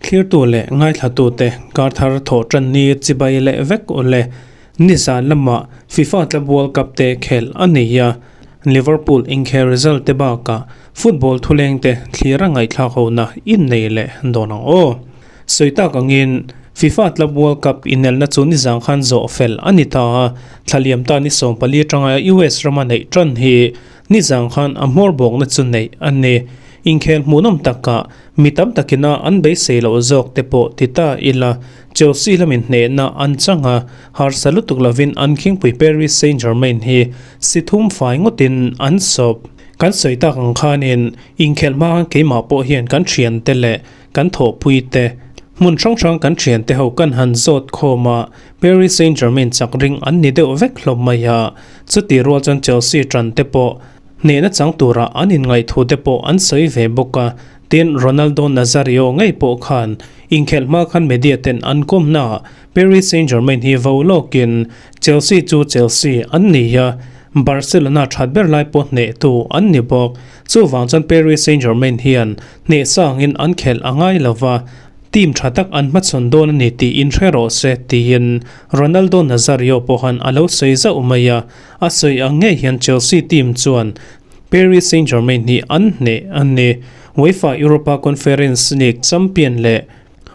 Thlirtu leh ngaithlatute kar thar thawh tan ni chibai leh vek u le. Nizan lamah FIFA Club World Cup te khel a nei a, Liverpool inkhel result te bakah football thuleng te thlir a ngaihthlak hona innei leh dawn ang aw. Sawi tak angin FIFA Club World Cup inelna chu nizan khan zawh fel a ni ta a, thlaliam ta ni 14 atanga US rama neih tan hi nizan khan a hmawr bawkna chu neih a ni. Inkhel hmuhnawm takah Mi tam takina an beisei loh zawk te pawh ti ta ila, Chelsea lamin hnehna an chang a, harsa lutuk lovin an khingpui Paris Saint-Germain hi si thum fai ngawtin an sawp. Kan sawi tak ang khanin inkhelh hma keimah pawh hian kan thiante leh kan thawhpui te, hmun hrang hrang kan thiante ho kan han zawt khawm a, Paris Saint-Germain chak ring an ni deuh vek hlawm mai a, chutih rual chuan Chelsea tan te pawh Hnehna chang tura an inngaih te pawh an sawi ve bawk a, tin Ronaldo Nazario ngei pawh khan inkhelh hma khan media ten an kawmna Paris Saint-Germain hi vo lawkin Chelsea chu Chelsea an ni a, Barcelona that ber lai pawh hnehtu an ni bawk. Chuvang chuan Paris Saint-Germain hian hneh sangin an khelh a ngai lova, team tha tak an hmachhawn dawn a ni tih inhre rawh se tiin Ronaldo Nazario pawhan a lo sawi zauh mai a. A sawi ang ngei hian Chelsea team chuan Paris Saint-Germain hi an hneh a ni. UEFA Europa Conference League champion leh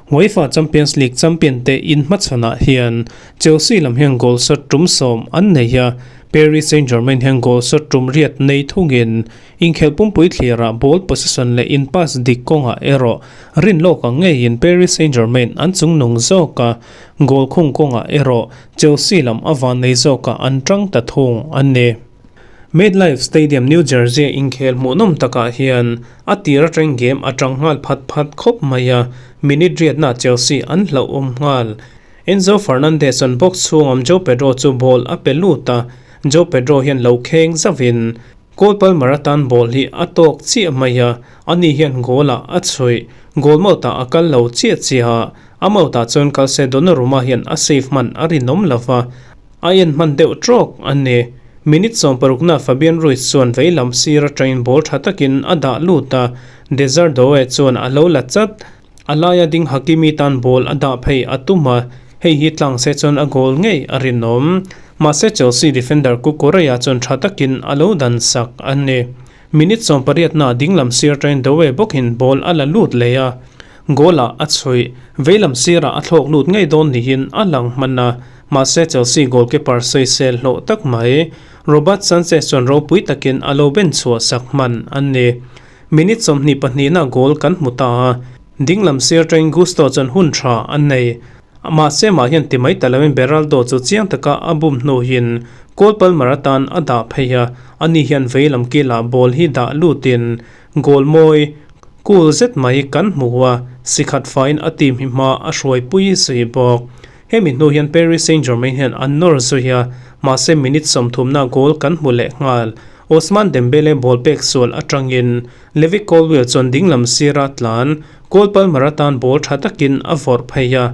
UEFA Champions League champion te inhmachhawnah hian Chelsea lam hian goal shot tum 10 an nei a, Paris Saint-Germain hian goal shot tum 8 nei thungin inkhelh pumpui thlirah ball possession leh in pass dik kawngah erawh rin lawk ang ngeiin Paris Saint-Germain an chungnung zawk a, goal khung kawngah erawh Chelsea lam a van nei zawkah an tang ta thung a ni. MetLife Stadium, New Jersey-a inkhel hmuhnawm takah hian a tir atang game a tang nghal phat phat khawp mai a, minute riatna Chelsea an hlauhawm nghal. Enzo Fernandez an box chhungam Joao Pedro chu ball a pe lut a, Joao Pedro hian lo kheng zauhin Cole Palmer atan ball hi a tawk chiah mai a, ani hian goal-ah a chhuih. Goal mouth-ah a kal lo chiah chiah a, A mouth-ah chuan kal se Donnarumma hian a save hman a rinawm lo va, a en hman deuh trawk a ni. Minute 60na Fabian Ruiz chuan veilam sir atangin ball tha takin a dah lut a, Desire Doue chuan a lo la chat. A laia ding Hakimi tan ball a dah phei a tum a, hei hi tlang se chuan a goal ngei a rinawm. Mahse Chelsea defender Cucurella chuan tha takin a lo dan sak a ni. Minute 18na dinglam sir atangin Doue bawkin ball a la lut leh a, Goal-ah a chhuih. Veilam sirah a thlawk lut ngei dawn niin a lang hman a, mahse Chelsea goalkeeper sawisel hlawh tak mai. Robert Sanchez chuan ropui takin a lo ben chhuah sak hman a ni. Minute 22na goal kan hmu ta a, dinglam sir atangin Gusto chuan hun tha a nei. Mahse mah hian ti mai ta loin Beraldo chu chiang taka a bum hnuhin goal Palmer atan a dah phei a, ani hian veilam kilah ball hi dah lutin goal mawi Cool zet mai kan hmu a, sikhat faiin a team hi hma a hruaipui zui bawk. Hemi hnu hian Paris Saint-Germain hian an nawr zui a, mahse minute 30na goal kan hmu leh nghal. Ousmane Dembele ball pek sual atangin Levi Colwill chuan dinglam sira tlan Cole Palmer atan ball tha takin a vawrh phei a.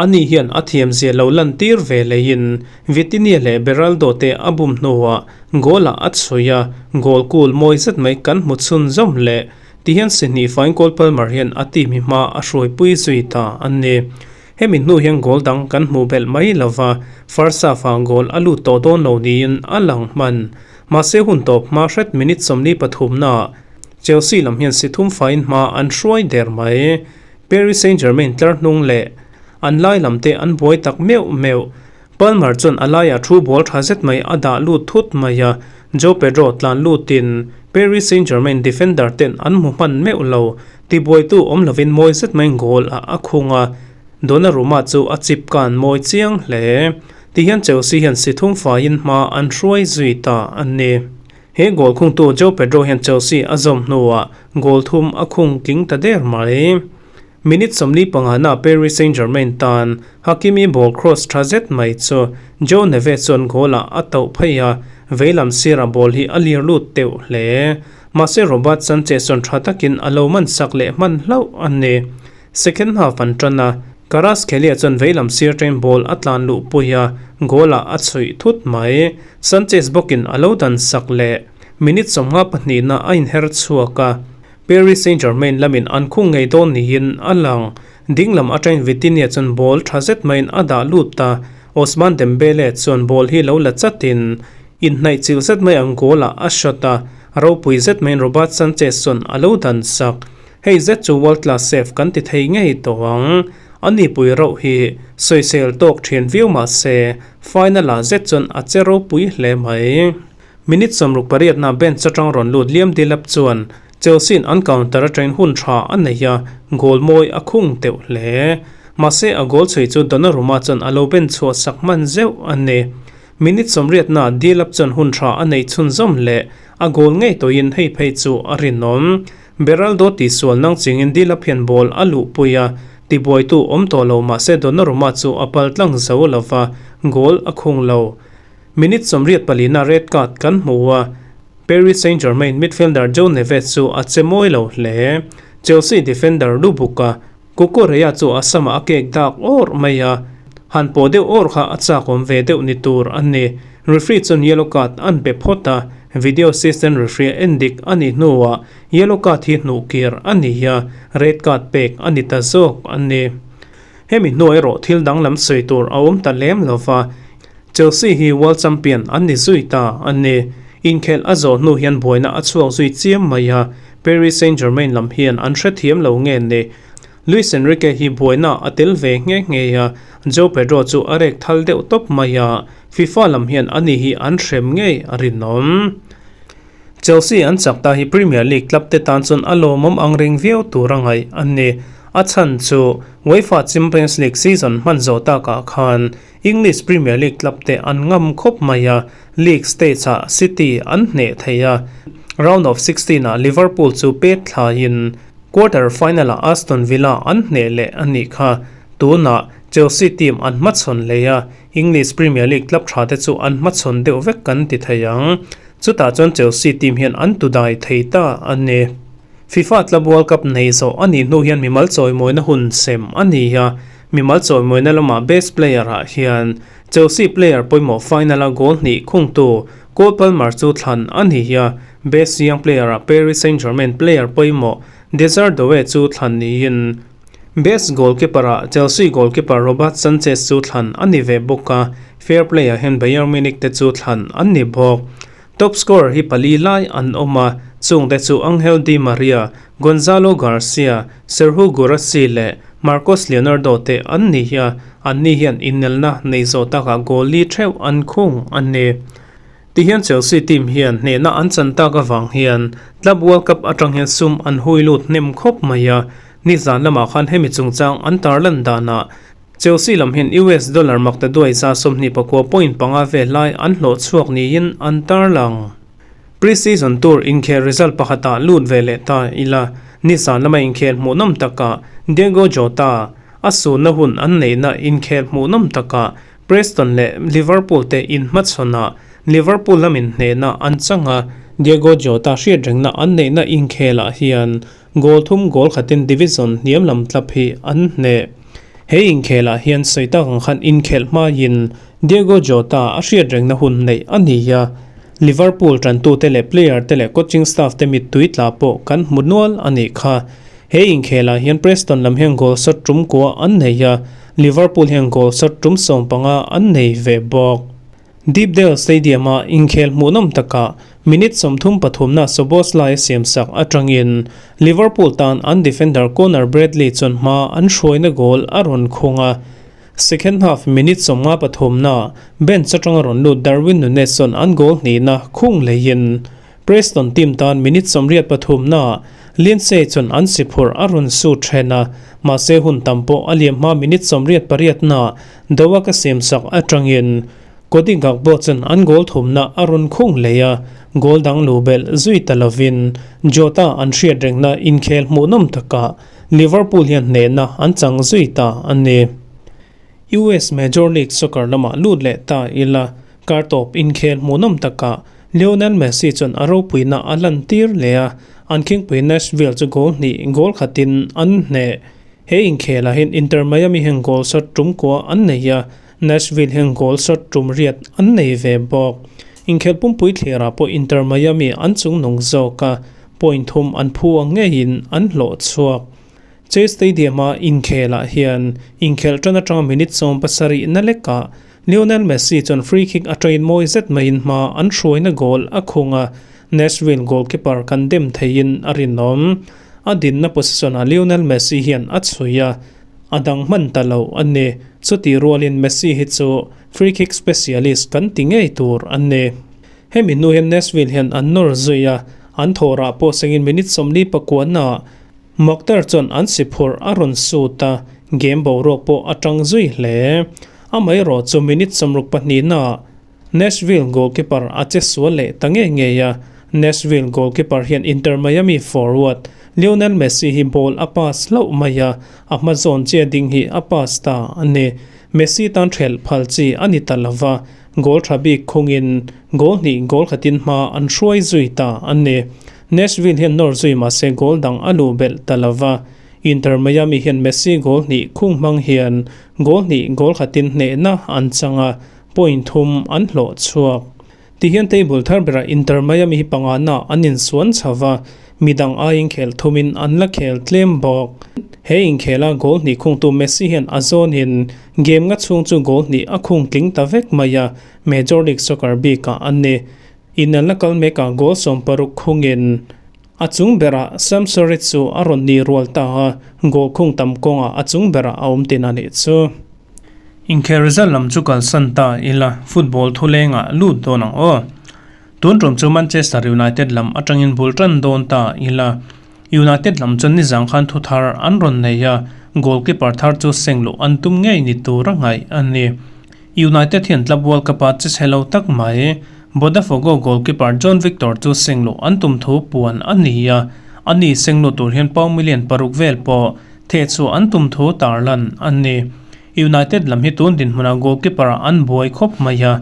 Ani hian a thiamzia lo lantir ve leiin Vitinha leh Beraldo te a bum hnuah goal-ah a chhui a, goal cool mawi zet mai kan hmu chhunzawm leh. Tihian Sihnih fain Cole Palmer hian a team hi hma a hruaipui zui ta a ni. Hemi hnu hian goal dang kan hmuh belh mai lova, first half-ah goal a lut tawh dawn lo niin a lang hman. Mahse hun tawp hma hret minute 43naah Chelsea lam hian si thum fain hma an hruai der mai. Paris Saint-Germain tlar hnung leh an lai lam te an buai tak meuh meuh. Palmer chuan a laiah thu ball tha zet mai a dah lut thut mai a, Joao Pedro tlan lutin Paris Saint-Germain defender ten an hmu hman meuh lo. Tibuaitu awm lovin mawi zet mai goal ah a khung a, Donnarumma chu a chip kan mawi chiang hle. Tihian Chelsea hian si thum faiin hma an hruai zui ta a ni. He goal khungtu Joao Pedro hian Chelsea a zawm hnuah goal thum a khung tling ta der mai. Minute 45na Paris Saint-Germain tan Hakimi ball cross tha zet mai chu Joao Neves chuan goal-ah a tauh phei a, veilam sirah ball hi a lir lut teuh hle. Mahse Robert Sanchez chuan tha takin a lo man sak leh hman hlauh a ni. Second half an tan a, Kvaratskhelia chuan veilam sir train ball a tlan luh pui a, goal-ah a chhuih thut mai. Sanchez bawkin a lo dan sak leh. Minute 52 na a inher chhuak a, Paris Saint-Germain lamin an khung ngei dawn niin a lang. Ding lam atangin Vitinha chuan ball tha zet maiin a dah lut a, Ousmane Dembele chuan ball hi lo la chatin inhnaih chilh zet mai ang goal ah a shot a, ropui zet maiin Robert Sanchez chuan a lo dan sak. Hei zet chu world class save kan ti thei ngei tawh ang. A nipui rauh hi sawisel tawk thin viau mah se final ah zet chuan a che ropui hle mai. Minute 68 na bench atang rawn lut Liam Delap chuan Chelsea-in an counter atangin hun tha a nei a, goal mawi a khung teuh hle. Mahse a goal chhui chu Donnarumma chuan a lo ben chhuah sak hman zeuh a ni. Minute 80 na Delap chuan hun tha a nei chhunzawm leh a goal ngei tawhin hei phei chu a rinawm. Beraldo tihsual nang chingin Delap hian ball a luhpui a, tibuaitu awm tawh lo mahse Donnarumma chu a pal tlang zo lova, goal a khung lo. Minute 84 na red card kan hmu a, Paris Saint-Germain midfielder Joe Neves chu a che mawi lo hle. Chelsea defender Lubuka Cucurella chu a samah a kek dak awrh mai a, han pawh deuh awrh kha a chak awm ve deuh ni tur a ni. Referee chuan yellow card an pe phawt a, video assistant referee a en dik a nih hnuah yellow card hi hnuh kir a ni a, red card pek a ni ta zawk a ni. Hemi hnuah erawh thil danglam sawi tur a awm ta lem lo va, Chelsea hi World Champion an ni zui ta a ni. Inkhelh a zawh hnu hian buaina a chhuak zui chiam mai a, Paris Saint-Germain lam hian an hrethiam lo nge ni. Luis Enrique hi buaina a tel ve nghe nghe a, Joao Pedro chu a rek thal deuh tawp mai a, FIFA lam hian ani hi an hrem ngei a rinawm. Chelsea an chak ta hi Premier League club te tan chuan a lawmawm ang reng viau tur a ngaih a ni. A chhan chu UEFA Champions League season hman zawh takah khan English Premier League club te an ngam khawp mai a, league stage ah City an hneh thei a, round of 16 ah Liverpool chu pet thlaiin quarter final ah Aston Villa an hneh leh a nih kha. Tunah Chelsea team an hmachhawn leh a, English Premier League club tha te chu an hmachhawn deuh vek kan ti thei ang. Chutah chuan Chelsea team hian an tu dai thei ta a ni. FIFA Club World Cup nei zawh a nih hnu hian mimal chawimawina hun sem a ni a, mimal chawimawina lamah best player ah hian Chelsea player pawimawh final a goal hnih khungtu Cole Palmer chu thlan a ni a, best young player ah Paris Saint-Germain player pawimawh Desire Doue chu thlan niin best goalkeeper ah Chelsea goalkeeper Robert Sanchez chu thlan a ni ve bawk a, fair play ah hian Bayern Munich te chu thlan an ni bawk. Top scorer hi pali lai an awm a, chungte chu Angel Di Maria, Gonzalo Garcia, Serhou Guirassy leh Marcos Leonardo te an ni a, anni hian inelna nei zawh takah goal li theuh an khung a ni. Tihian Chelsea team hian hnehna an chan tak avang hian Club World Cup atang hian sum an hui lut hnem khawp mai a, nizan lamah khan hemi chungchang an tarlan danah Chelsea lam hian US dollar maktaduai 29.5 vel lai an hlawh chhuak niin an tarlang. Pre-season tour inkhel result pakhatah lut ve leh ta ila, nizan lama inkhel hmuhnawm takah Diego Jota a sunna hun an neihna inkhel hmuhnawm takah Preston leh Liverpool te inhmachhawnah Liverpool lamin hnehna an chang a, Diego Jota hriatrengna an neihna inkhelah hian goal thum goal khatin division hniam lam tlap hi an hneh. He inkhelah hian sawi tak ang khan inkhelh hmain Diego Jota a hriatrengna hun neih a ni a, Liverpool tantute leh player te leh coaching staff te mittui tla pawh kan hmu nual a nih kha. He inkhelah hian Preston lam hian goal shot tum kua an nei a, Liverpool hian goal shot tum 15 an nei ve bawk. Deepdale Stadium-a inkhel hmuhnawm takah minute 33 na Szoboszlai a siamsak atangin Liverpool tan an defender Conor Bradley chuan hma an hruaina goal a rawn khung a. Second half minute 53 na bench atanga rawn lut Darwin Nunez chuan an goal hnihna khung leiin Preston team tan minute 83 na Lindsay chuan an si phurh a rawn su then a, mahse hun tam pawh a liam hma minute 88 na Doak a siamsak atangin Cody Gakpo chuan an goal thumna a rawn khung leh a, goal dang lu belh zui ta lovin Jota an hriat rengna inkhel hmuhnawm takah Liverpool hian hnehna an chang zui ta a ni. US Major League Soccer lamah lut leh ta ila kartawp inkhel hmuhnawm takah Lionel Messi chuan a ropuina a lantir leh a, an khingpui Nashville chu goal hnih goal khatin an hneh. He inkhelah hian Inter Miami hian goal shot tum kua an nei a, Nashville hian goal shot tum riat an nei ve bawk. Inkhel pumpui thlirah pawh Inter Miami an chungnung zawk a, point thum an phu ang ngeiin an hlawh chhuak. Chase Stadium-a inkhelah hian inkhelh tan atanga minute 70 na lekah Lionel Messi chuan free kick atangin mawi zet maiin hma an hruaina goal a khung a, Nashville goalkeeper kan dem theiin a rinawm. A dinna position-ah Lionel Messi hian a chhui a, a dang hman ta lo a ni. Chutih rualin Messi hi chu free kick specialist kan ti ngei tur a ni. Hemi hnu hian Nashville hian an nawr zui a, an thawhrah pawh sengin minute 49-ah Mokhtar chuan an si phurh a rawn sut a, game boruak pawh a tang zui hle. Amaherawh chu minute 62-naah Nashville goalkeeper a che sual leh ta ngei ngei a, Nashville goalkeeper hian Inter Miami forward Lionel Messi hi ball a pass hlauh mai a, a hma zawn che ding hi a pass ta a ni. Messi tan thelh phal chi a ni ta lova, goal tha bik khungin goal hnih goal khatin hma an hruai zui ta a ni. Nashville hian nawr zui mahse goal dang a luh belh ta lova, Inter Miami hian Messi goal hnih khung hmang hian goal hnih goal khatin hnehna an chang a, point thum an hlawh chhuak. Tihian table thar berah Inter Miami hi pangana an insuan chho va, midang aiin khel thumin an la khel tlem bawk. He inkhela goal hnih khungtu Messi hian a zawnin game nga chhung chu goal hnih a khung tling ta vek mai a, Major League Soccer bikah an ni. Inelna kal mekah goal 60 khungin a chung berah Sam Surridge chu a rawn ni rual ta a, goal khung tam kawngah a chung berah a awm tin a nih chu. Inkhel result lam chu kalsan ta ila, football thulengah lut dawn ang aw. Tun tum chu Manchester United lam atangin bul tan dawn ta ila. United lam chuan nizang khan thu thar an rawn nei a, goalkeeper thar chu seng luh an tum ngei ni tur a ngaih a ni. United hian Club World Cup-a che chhe lo tak mai, Botafogo goalkeeper John Victor chu seng luh an tum thu puan a ni a, ani seng luh tur hian pound million paruk vel pawh theh chhuah an tum thu tarlan a ni. United lam hi tun dinhmunah goalkeeper-ah an buai khawp mai a,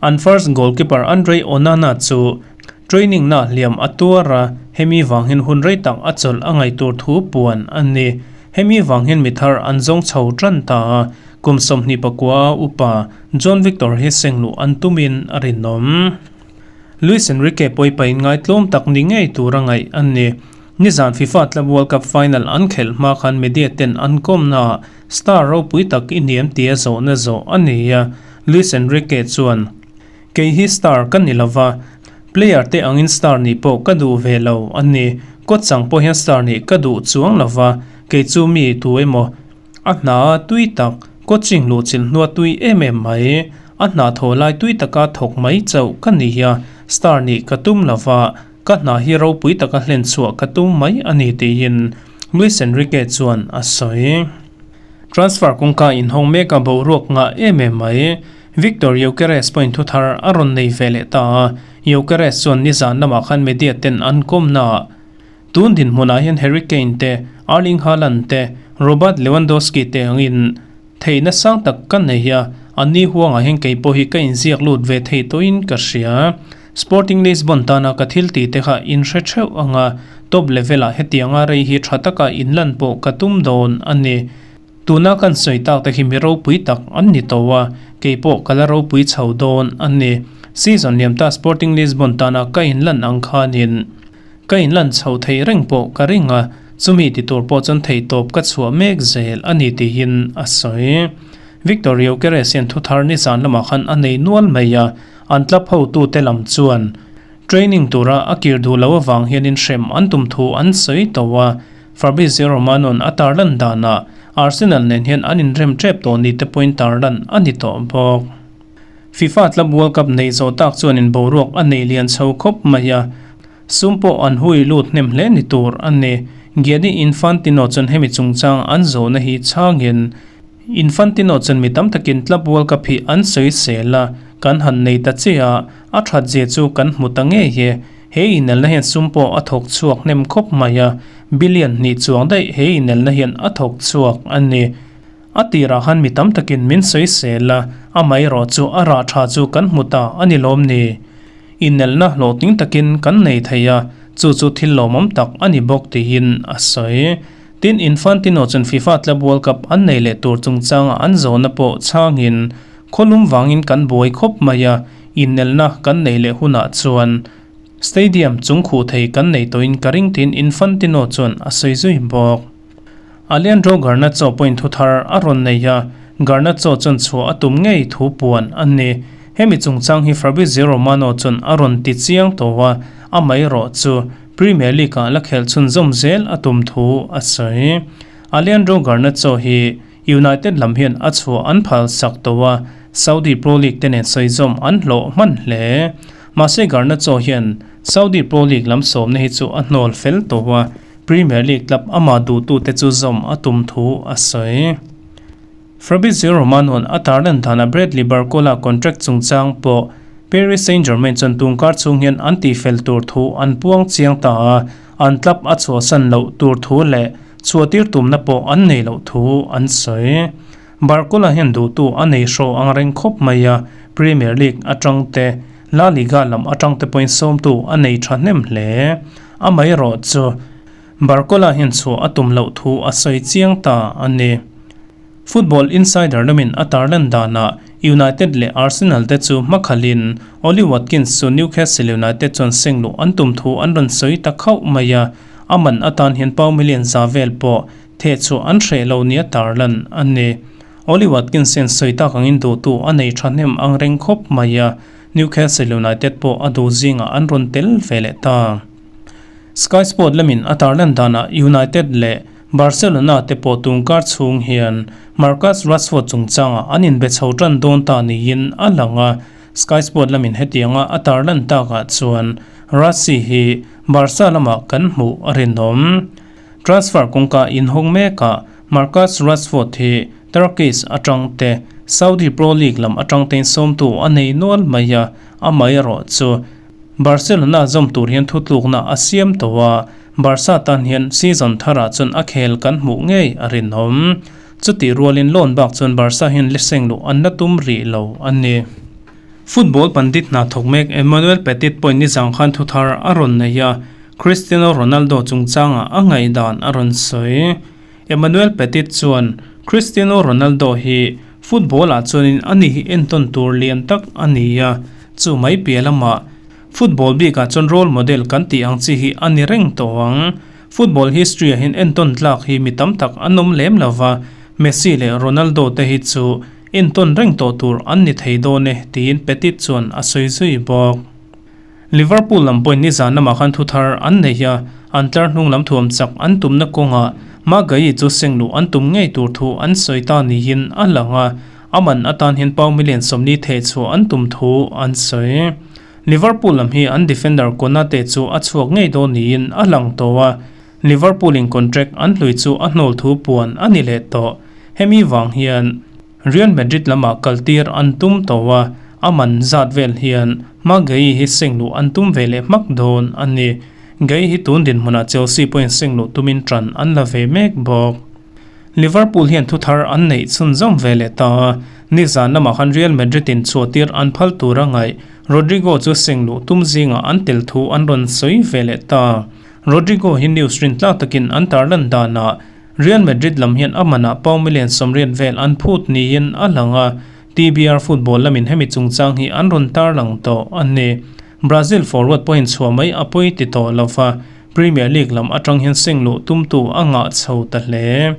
an first goalkeeper Andre Onana chu training na hliam a tuar a, hemi vang hian hun rei tak a chawlh a ngaih tur thu puan a ni. Hemi vang hian mi thar an zawng chho tan ta a, kum 29 a upa John Victor hi seng luh an tumin a rinawm. Luis Enrique pawipain ngaitlawm tak ni ngei tur a ngaih a ni. Nizan FIFA Club World Cup final an khelh hma khan media ten an kawmnaah star ropui tak i hniam tia zawhna zawh a ni a, Luis Enrique chuan, Kei hi star ka ni lova, player te angin star nih pawh ka duh ve lo a ni. Kawtchang pawh hian star nih ka duh chuang lova, kei chu mi tu emaw a hna tui tak, coaching luhchilh hnua tui em em mai, a hna thaw lai tui taka thawk mai chauh ka ni a, star nih ka tum lova, Ka hna hi ropui taka hlen chhuah ka tum mai a ni tiin Luis Enrique chuan a sawi. Transfer kawngka inhawng mek a boruak ngah em em mai. Viktor Gyokeres pawhin thu thar a rawn nei ve leh ta a, Gyokeres chuan nizan lamah khan media ten an kawmnaah tun dinhmunah hian Harry Kane te, Erling Haaland te, Robert Lewandowski te angin theihna sang tak ka nei a, anni huangah hian kei pawh hi ka inziak lut ve thei tawhin ka hria. Sporting Lisbon tana ka thil tih te kha in hre theuh ang a, top level-ah hetianga rei hi tha taka inlan pawh ka tum dawn a ni. Tuna kan sawi tak te hi mi ropui tak an ni tawh a, kei pawh ka la ropui chho dawn a ni. Season liam ta Sporting Lisbon tana ka inlan ang khanin ka inlan chho thei reng pawh ka ring a, chumi ti tur pawh chuan theihtawp ka chhuah mek zel a ni tiin a sawi. Victor Gyokeres hian thuthar nizan lamah khan a nei nual mai a, An club hotute lam chuan training tura a kir duh loh avang hianin hrem an tum thu an sawi tawh a, Fabrizio Romano-a'n a tarlan danah Arsenal nen hian an inrem tep tawh ni te pawhin tarlan a ni tawh bawk. FIFA Club World Cup neih zawh tak chuanin boruak a nei lian chho khawp mai a, sum pawh an hui lut hnem hle ni tur a ni. Gianni Infantino chuan hemi chungchang an zawhna hi chhangin, Infantino chuan mi tam takin Club World Cup hi an sawi sel a, kan han nei ta che a, a that zia chu kan hmu ta ngei e. He inelna hian sum pawh a thawk chhuak hnem khawp mai a, billion hnih chuang daih he inelna hian a thawk chhuak a ni. A tirah khan mi tam takin min sawi sel a, amaherawh chu a rah tha chu kan hmu ta a ni lawm ni. Inelna hlawhtling takin kan nei thei a, chu chu thil lawmawm tak a ni bawk tiin a sawi. Tin, Infantino chuan FIFA Club World Cup an nei leh tur chungchanga an zawhna pawh chhangin, Khawlum vangin kan buai khawp mai a, Innelna kan nei leh hunah chuan stadium chung khuh thei kan nei tawhin ka ring tiin Infantino chuan a sawi zui bawk. Alejandro Garnacho pawhin thu thar a rawn nei a, Garnacho chuan chhuah a tum ngei thu puan a ni. Hemi chungchang hi Fabrizio Romano chuan a rawn ti chiang tawh a, amaherawh chu Premier League-ah la khelh chhunzawm zel a tum thu a sawi. Alejandro Garnacho hi United lam hian a chhuah an phal sak tawh a, Saudi Pro League te nen sawizawm an hlawh hman hle. Mahse Garnacho hian Saudi Pro League lam sawmna hi chu a hnawl fel tawh a, Premier League club amah duhtute chu zawm a tum thu a sawi. Fabrizio Romano-a'n a tarlan danah Bradley Barcola contract chungchang pawh Paris Saint-Germain chuan tungkar chhung hian an tihfel tur thu an puang chiang ta a, an club a chhuahsan loh tur thu leh chhuahtir tumna pawh an nei loh thu an sawi. Barcola hian duhtu a nei hraw ang reng khawp mai a, Premier League atang te, La Liga lam atang te pawhin sawmtu a nei thahnem hle. Amaherawh chu Barcola hian chhuah a tum loh thu a sawi chiang ta a ni. Football Insider lamin a tarlan danah United leh Arsenal te chu hmakhalhin Ollie Watkins chu Newcastle United chuan seng luh an tum thu an rawn sawi ta khauh mai a, a man atan hian pau million za vel pawh theh chhuah an hreh lo nia tarlan a ni. Ollie Watkins hian sawi tak angin duhtu a nei thahnem ang reng khawp mai a, Newcastle United pawh a duh zingah an rawn tel ve leh ta. Sky Sport lamin a tarlan danah United leh Barcelona te pawh tungkar chhung hian Marcus Rashford chungchangah an inbe chho tan dawn ta niin a lang a, Sky Sport lamin hetianga a tarlan takah chuan Rassi hi Barca lamah kan hmuh a rinawm. Transfer kawngka inhawng mekah Marcus Rashford hi Turkish atang te, Saudi Pro League lam atang tein sawmtu a nei nual mai a, amaherawh chu Barcelona zawm tur hian thutlukna a siam tawh a, Barca tan hian season tharah chuan a khel kan hmuh ngei a rinawm. Chutih rualin loan bak chuan Barca hian leseng luh an la tum rih lo a ni. Football pandit hna thawk mek Emmanuel Petit pawhin nizang khan thu thar a rawn nei a, Cristiano Ronaldo chungchangah a ngaihdan a rawn sawi. Emmanuel Petit chuan Cristiano Ronaldo hi football-ah chuanin ani hi entawn tur lian tak a ni a, chu mai piah lamah Football bikah chuan role model kan tih ang chi hi a ni reng tawh ang. Football history ah hian entawn tlak hi mi tam tak an awm lem lo va, Messi leh Ronaldo te hi chu entawn reng tawh tur an ni thei dawn e, tiin Petit chuan a sawi zui bawk. Liverpool lam pawhin nizan lamah khan thu thar an nei a, an tlar hnung lam thuam chak an tumna kawngah Magayi chu seng luh an tum ngei tur thu an sawi ta niin a lang a, A man atan hian pau million 40 theh chhuah an tum thu an sawi. Liverpool lam hi an defender Konate chu a chhuak ngei dawn niin a lang tawh a, Liverpool in contract an hlui chu a hnawl thu puan a ni leh tawh. Hemi vang hian Real Madrid lamah kaltir an tum tawh a, a man zat vel hian Maguire hi seng luh an tum ve leh hmak dawn a ni. Gueye hi tun dinhmunah Chelsea pawhin seng luh tumin ṭan an la ve mek bawk. Liverpool hian thu thar an neih chhunzawm ve leh ta a, nizan lamah khan Real Madrid in chhuahtir an phal tur a ngaih Rodrygo chu seng luh tum zingah an tel thu an rawn sawi ve leh ta. Rodrygo hi news rin tlak takin an tarlan danah Real Madrid lam hian a manah pau million 80 vel an phut niin a lang a, TBR Football lamin hemi chungchang hi an rawn tarlang tawh a ni. Brazil forward pawhin chhuah mai a pawi ti tawh lova, Premier League lam atang hian seng luh tumtu a ngah chho ta hle.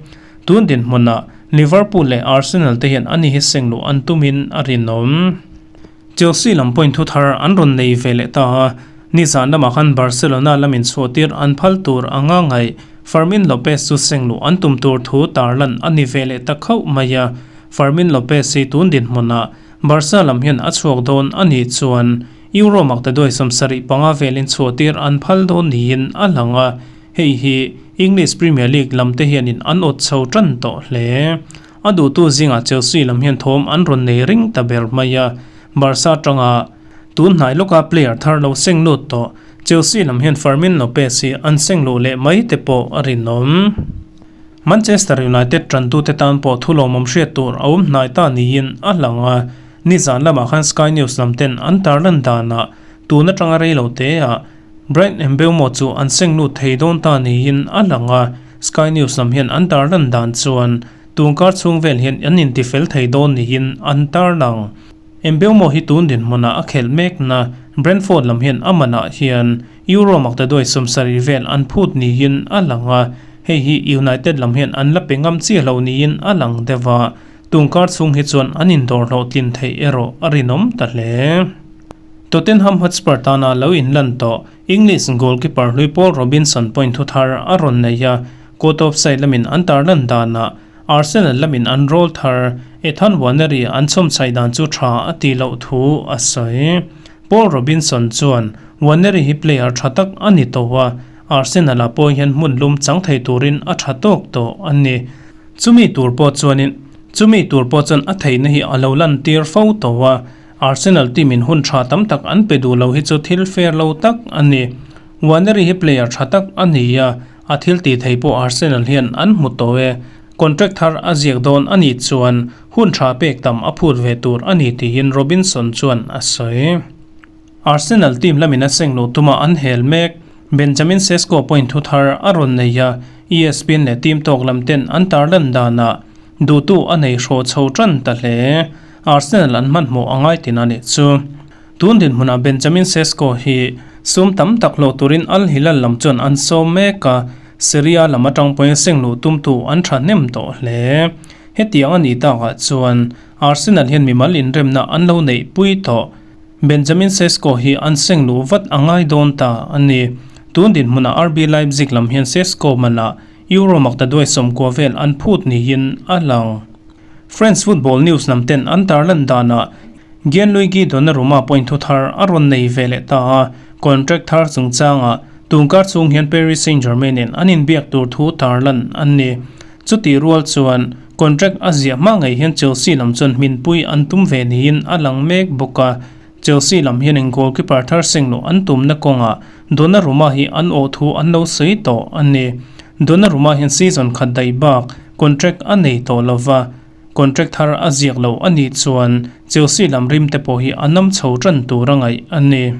Tun dinhmunah Liverpool leh Arsenal te hian ani hi seng luh an tumin a rinawm. Chelsea lam pawhin thu thar an rawn nei ve leh ta a, nizan lamah khan Barcelona lamin chhuahtir an phal tur anga ngaih Fermin Lopez chu seng luh an tum tur thu tarlan a ni ve leh ta khauh mai a. Fermin Lopez hi tun dinhmunah Barca lam hian a chhuak dawn a nih chuan Euro maktaduai 75 velin chhuahtir an phal dawn niin a lang a, hei hi English Premier League lam te hianin an awt chho tan tawh hle. A duhtu zingah Chelsea lam hian thawm an rawn nei ring ta ber mai a, Barca atanga tun hnai lawka player thar lo seng lut tawh Chelsea lam hian Fermin Lopez hi an seng luh leh mai te pawh a rinawm. Manchester United tantute tan pawh thu lawmawm hriat tur a awm hnai ta niin a lang a, nizan lamah khan Sky News lam ten an tarlan danah tun atanga rei lo teah Bryan Mbeumo chu an seng lut thei dawn ta niin a lang a, Sky News lam hian an tarlan dan chuan tun kar chhung vel hian an intifel thei dawn niin an tarlang. Mbeumo hi tun dinhmunah a khelh mekna Brentford lam hian a manah hian Euro maktaduai 70 vel an phut niin a lang a, hei hi United lam hian an la pe ngam chiah lo niin a lang deuh a, tungkar chhung hi chuan an indawr hlawhtlin theih erawh a rinawm ta hle. Tottenham Hotspur tana lo inlan tawh English goalkeeper hlui Paul Robinson point thu thar a rawn nei a, court offside lamin an tarlan danah Arsenal lamin an roll thar Ethan Nwaneri an chhawmchhaih dan chu tha a tih loh thu a sawi. Paul Robinson chuan Nwaneri hi player tha tak a ni tawh a, Arsenal-ah pawh hian hmun lum chang thei turin a tha tawk tawh a ni. Chumi tur pawh chuanin chumi tur pawh chuan a theihna hi a lo lantir fo tawh a, Arsenal team in hun tha tam tak an pe duh lo hi chu thil fair lo tak a ni. Nwaneri hi player tha tak a ni a, a thil tih thei pawh Arsenal hian an hmu tawh e. Contract thar a ziak dawn a nih chuan hun tha pek tam a phut ve tur a ni tiin Robinson chuan a sawi. Arsenal team lamin a seng luh tuma an hel mek. Benjamin Sesko point thu thar a rawn nei a, ESPN leh team tawk lam ten an tarlan danah duhtu a nei hrawh chho tan ta hle. Arsenal an hmanhmawh a ngai tin a nih chu. Tun dinhmunah Benjamin Sesko hi sum tam tak hlawh turin Al Hilal lam chuan an sawm mek a, Serie A lam atang pawhin seng luh tumtu an thahnem tawh hle. Hetiang a nih takah chuan Arsenal hian mimal inremna an lo neih pui tawh. Benjamin Sesko hi an seng luh vat a ngai dawn ta a ni. Tun dinhmunah RB Leipzig lam hian Sesko manah Euro maktaduai 90 vel an phut niin a lang. French football news lam ten an tarlan danah Gianluigi Donnarumma point thu thar a rawn nei ve leh ta a, contract thar chungchangah tunkar chhung hian Paris Saint-Germain in an inbiak tur thu tarlan an ni. Chutih rual chuan contract a ziah hma ngei hian Chelsea lam chuan hminpui an tum ve niin a lang mek bawk a, Chelsea lam hian in goalkeeper thar seng loh an tumna kawngah Donnarumma hi an awh thu an lo sawi tawh a ni. Donnarumma hian season khat daih bak contract a nei tawh lova, contract thar a ziak loh a nih chuan Chelsea lam rim te pawh hi a nam chho tan tur a ngaih a ni.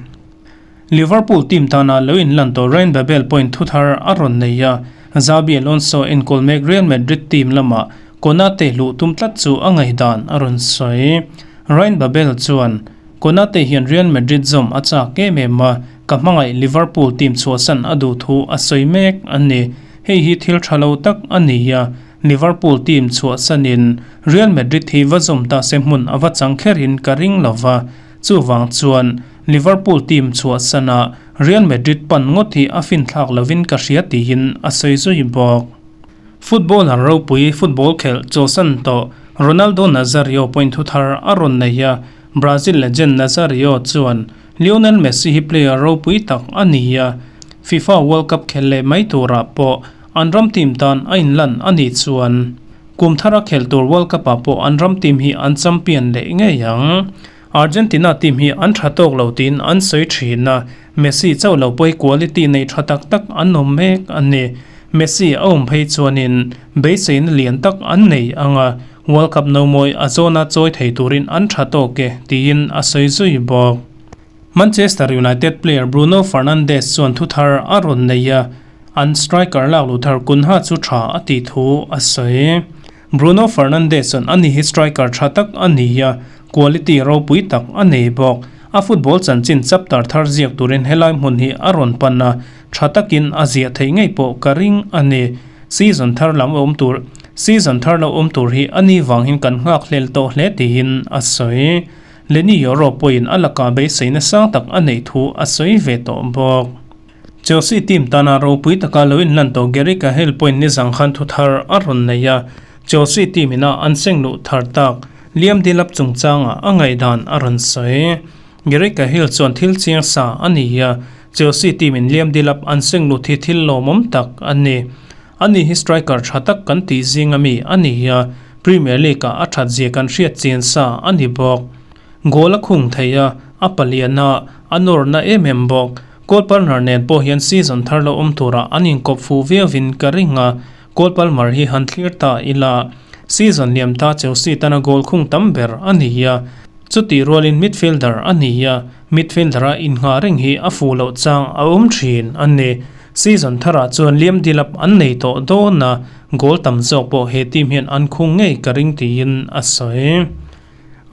Liverpool team tana lo inlan tawh Ryan Babel point thu thar a rawn nei a, Xabi Alonso enkawl mek Real Madrid team lamah Konate luh tum tlat chu a ngaihdan a rawn sawi. Ryan Babel chuan, Konate hian Real Madrid zawm a chak em em a, ka hmangaih Liverpool team chhuahsan a duh thu a sawi mek a ni. Hei hi thil tha lo tak a ni a, Liverpool team chhuahsanin Real Madrid hi va zawm ta se hmun a va chang kherin ka ring lo va, chuvang chuan Liverpool team chhuahsana Real Madrid pan ngawt hi a finthlak lovin ka hria tiin a sawi zui bawk. Footballer ropui football khelh chawlhsan tawh Ronaldo Nazario point thu thar a rawn nei a, Brazil legend Nazario chuan Lionel Messi hi player ropui tak a ni a, FIFA World Cup khelh leh mai turah pawh an ram team tan a inlan a nih chuan kum thara khelh tur World Cup ah pawh an ram team hi an champion leh ngei ang. Argentina team hi an tha tawk lo tiin an sawi thin a, Messi chauh lo pawh hi quality nei tha tak tak an awm mek a ni. Messi a awm phei chuanin beiseina lian tak an nei ang a, World Cup no mawi a zawna chawi thei turin an tha tawk e tiin a sawi zui bawk. Manchester United player Bruno Fernandes chuan thu thar a rawn nei a, an striker lak luh thar Cunha chu tha a tih thu a sawi. Bruno Fernandes chuan ani hi striker tha tak a ni a, quality ropui tak a nei bawk. A football chanchin chapter thar ziak turin helai hmun hi a rawn pan a, tha takin a ziah theih ngei pawh ka ring a ni. Season thar lam awm tur Season thar lo awm tur hi a ni vang hin kan nghak hlel tawh hle tiin a sawi. Leny Yoro pawhin a lakah beiseina sang tak a neih thu a sawi ve tawh bawk. Chelsea team tana ropui taka lo inlan tawh Gary Cahill pawhin nizang khan thu thar a rawn nei a, Chelsea team ina an seng luh thar tak Liam Delap chungchangah a ngaihdan a rawn sawi. Gary Cahill chuan thil chiang sa a ni a, Chelsea team in Liam Delap an seng lut hi thil lawmawm tak a ni. Ani hi striker tha tak kan tih zing ami a ni a, Premier League ah a that zia kan hriat chian sa a ni bawk. Goal a khung thei a, a palian a, a nawrna em em bawk. Cole Palmer nen pawh hian season thar lo awm turah an inkawp fuh viauin ka ring a, Cole Palmer hi han thlir ta ila, season liam ta Chelsea tana goal khung tam ber a ni a, chutih rualin midfielder a ni a, midfielder a innghah reng hi a fuh loh chang a awm thin a ni. Season tharah chuan Liam Delap an nei tawh dawn a, goal tam zawk pawh he team hian an khung ngei ka ring tiin a sawi.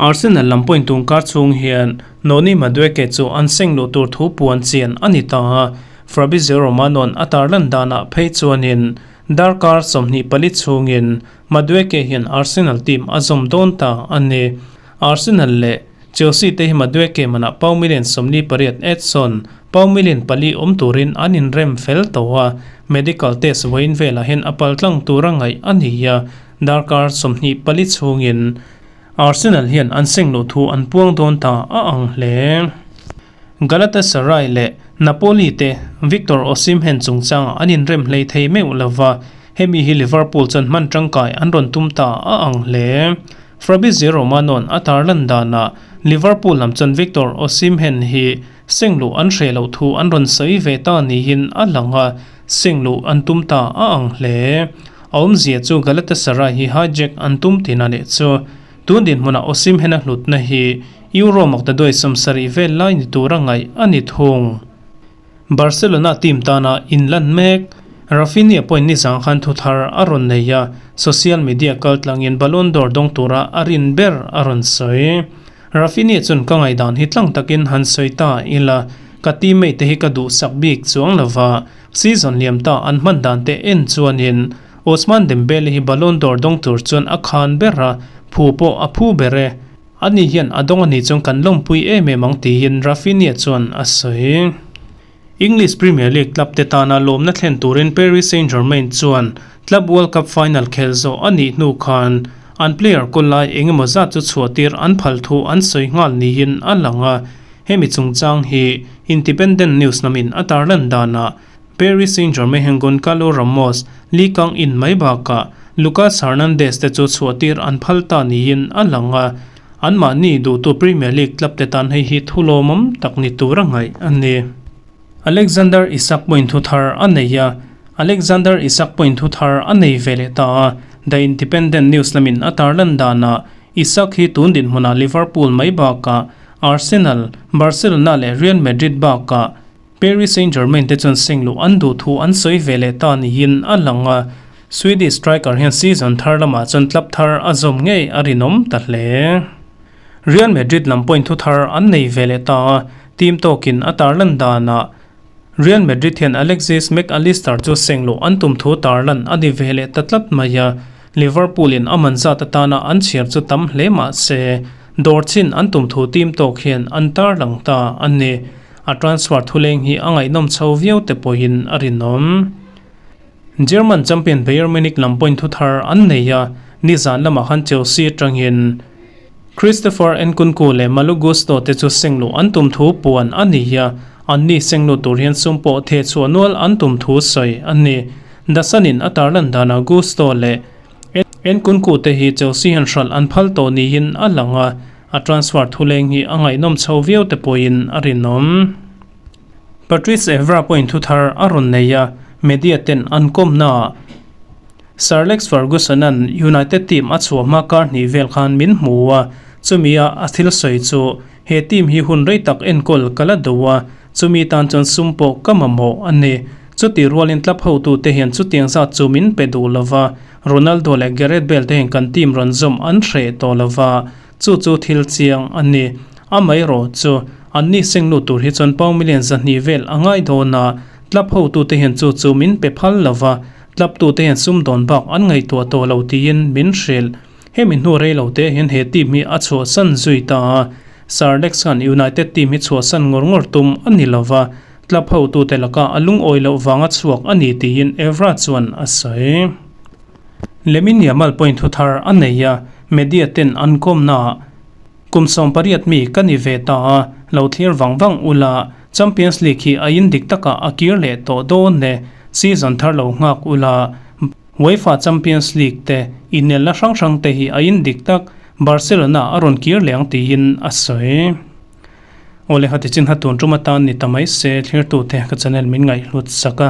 Arsenal lam pawhin tun kar chhung hian Noni Madueke chu an seng luh tur thu puan chian a ni ta a, Fabrizio Romano-a'n a tarlan danah phei chuanin darkar 24 chhungin Madueke hian Arsenal team a zawm dawn ta a ni. Arsenal leh Chelsea te hi Madueke manah pau million 48 Edson pau million pali awm turin an inrem fel tawh a, medical test vawiin velah hian a paltlang tura ngaih a ni a, darkar 24 chhungin Arsenal hian an seng loh thu an puang dawn ta a ang hle. Galatasaray leh Napoli te Victor Osimhen chungchangah an inrem hlei thei meuh lo va, hemi hi Liverpool chuan hman tangkai an rawn tum ta a ang hle. Fabrizio Romano-a'n a tarlan danah Liverpool lam chuan Victor Osimhen hi seng luh an hreh loh thu an rawn sawi ve ta niin a lang a, seng luh an tum ta a ang hle. A awmzia chu Galatasaray hi hijack an tum tina leh chu tun dinhmunah Osimhen-a hlutna hi Euro maktaduai 70 vel lai ni tura ngaih a ni thung. Barcelona team tana inlan mek Raphinha pawhin nizang khan thu thar a rawn nei a, social media kaltlangin Ballon d'Or dawng tura a rin ber a rawn sawi. Raphinha chuan ka ngaihdan hi tlang takin han sawi ta ila, ka teammate te hi ka duhsak bik chuang lova, Season liam ta an hman dan te en chuanin Ousmane Dembele hi Ballon d'Or dawng tur chuan a khan ber a, phu pawh a phu ber e. Ani hian a dawng a nih chuan kan lawmpui em em ang tiin Raphinha chuan a sawi. English Premier League club te tana lawmna thlen turin Paris Saint-Germain chuan Club World Cup final khel zawh a nih hnu khan an player kawl lai eng emaw zat chu chhuah tir an phal thu an sawi nghal niin a lang a. Hemi chungchang hi Independent News lamin a tarlan danah Paris Saint-Germain hian Goncalo Ramos, Lee Kang-in mai bakah Lucas Hernandez te chu chhuahtir an phal ta niin a lang a, anmahni duhtu Premier League club te tan hei hi thu lawmawm tak ni tur a ngaih a ni. Alexander Isak pawhin thu thar a nei a, Alexander Isak pawhin thu thar a nei ve leh ta a, The Independent News lamin a tarlan danah Isak hi tun dinhmunah Liverpool mai bakah Arsenal, Barcelona leh Real Madrid bakah Paris Saint-Germain te chuan seng luh an duh thu an sawi ve leh ta niin a lang a, Swedish striker hian season thar lamah chuan club thar a zawm ngei a rinawm ta hle. Real Madrid lam pawhin thu thar an nei ve leh ta a, team tawkin a tarlan danah Real Madrid hian Alexis Mac Allister chu seng luh an tum thu tarlan a ni ve leh ta tlat mai a, Liverpool in a man zat atana an chhiar chu tam hle mah se, dawr chin an tum thu team tawk hian an tarlang ta a ni. A transfer thuleng hi a ngaihnawm chho viau te pawhin a rinawm. German champion Bayern Munich lam pawhin thu thar an nei a, nizan lamah khan Chelsea atangin Christopher Nkunku leh Malo Gusto te chu seng luh an tum thu puan a ni a, anni seng lut tur hian sum pawh theh chhuah nual an tum thu sawi a ni. The Sun in a tarlan danah Gusto leh Nkunku te hi Chelsea hian hralh an phal tawh niin a lang a, a transfer thuleng hi a ngaihnawm chho viau te pawhin a rinawm. Patrice Evra pawhin thu thar a rawn nei a, media ten an kawmnaah Sir Alex Ferguson-a'n United team a chhuah hma kar hnih vel khan min hmu a, chumi a a thil sawi chu he team hi hun rei tak enkawl ka la do a, chumi tan chuan sum pawh ka mamawh a ni. Chuti rualin club hotute hian chutiang zat chu min pe duh lo va, Ronaldo leh Gareth Bale te hian kan team rawn zawm an hreh tawh lo va, chu chu thil chiang a ni. Amaherawh chu, anni seng lut tur hi chuan pound million 200 vel a ngai dawn a, club hotute hian chu chu min pe phal lo va, Club tute hian sumdawn bak an ngaihtuah tawh lo tiin min hrilh. Hemi hnu rei lo te hian he team hi a chhuahsan zui ta a. Sir Alex khan United team hi chhuahsan ngawr ngawr tum a ni lo va, club hotute laka a lungawi loh vanga chhuak a ni tiin Evra chuan a sawi. Lamine Yamal pawhin thu thar a nei a, media ten an kawmnaah kum 18 mi ka ni ve ta a, lo thlir vang vang ula, Champions League hi a in dik takah a kir leh tawh dawn e, season thar lo nghak ula, UEFA Champions League te inelna hrang hrang te hi a in dik tak Barcelona a rawn kir leh ang tiin a sawi. Awle hati chin ha tun tum atan ni ta mai se thlirtute ka channel min ngaihhlut sak a,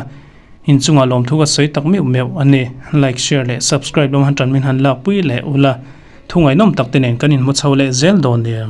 inchungah lawmthu ka sawi tak meuh meuh a ni. Like, share leh subscribe lam han tan min han lakpui leh ula, thu ngaihnawm tak te nen kan inhmu chho leh zel dawn nia.